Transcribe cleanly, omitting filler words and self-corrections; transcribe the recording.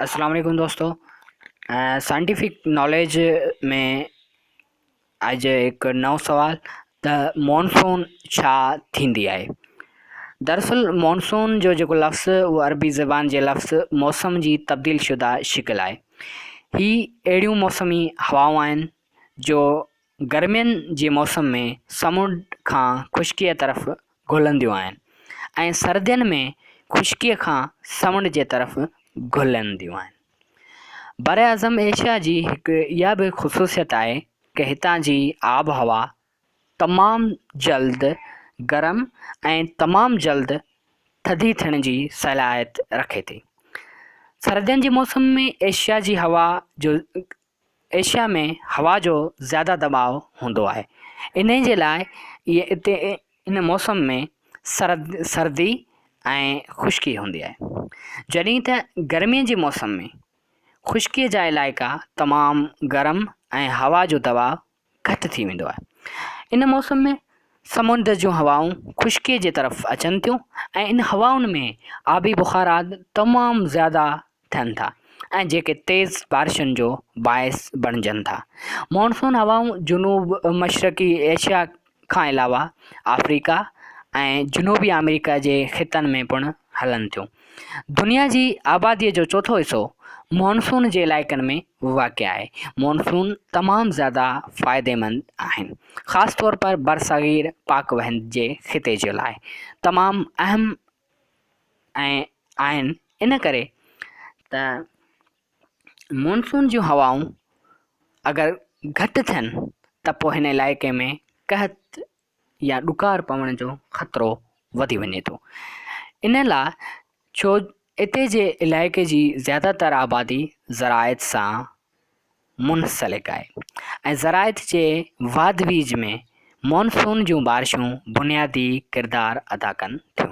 السلام عليڪم دوستو سائنٽيفڪ ناليج ۾ اڄ هڪ نئون سوال ته مونسون ڇا ٿيندي آهي دراصل مونسون جو جيڪو لفظ اهو عربي زبان جي لفظ موسم جي تبديل شده شڪل آهي هي اهڙيون موسمي هوائون آهن جو گرمين جي موسم ۾ سمنڊ کان خشڪيء طرف گهلنديون آهن ۽ سردين ۾ خشڪيء کان سمنڊ جي طرف گهلنديون آهن. براعظم ايشيا جي هڪ اها به خصوصيت آهي ته هتان جي آبهوا تمام جلد گرم ۽ تمام جلد ٿڌي ٿيڻ جي صلاحيت رکي ٿي. سردين جي موسم ۾ ايشيا جي هوا جو ايشيا ۾ هوا جو زياده دٻاء هوندو آهي انهي جي لاء اهي اتي ان موسم ۾ سرد سردي ۽ خشڪي هوندي آهي جڏهن ته گرمي جي موسم ۾ خشڪي جا علائقا تمام گرم ۽ هوا جو دٻاء گهٽ ٿي ويندو آهي. ان موسم ۾ سمنڊ جون هوائون خشڪيء جي طرف اچن ٿيون ۽ ان هوائن ۾ آبي بخارات تمام زياده ٿين ٿا ۽ جيڪي تيز بارشن جو باعث بڻجن ٿا. مانسون هوائون جنوب مشرقي ايشيا کان علاوه آفريڪا ۽ جنوبي آمريڪا جي خطن ۾ پڻ هلن ٿيون. دنيا جي آباديء جو چوٿون حصو مانسون جي علائقن ۾ واقع آهي. مانسون تمام زياده فائديمند آهن، خاص طور پر برصغير پاڪ و هند جي خطي جي لاء تمام اهم ۽ آهن ان ڪري ته مانسون جون هوائون اگر گهٽ ٿين ته پوء هن علائقي ۾ قحط يا ڏڪار پوڻ جو خطرو وڌي وڃي ٿو. ان لاء ڇو اتي جي علائقي جي زياده تر آبادي زراعت سان منسلڪ آهي ۽ زراعت جي واڌ ويجهه ۾ مانسون جون بارشون بنيادي ڪردار ادا ڪن ٿيون.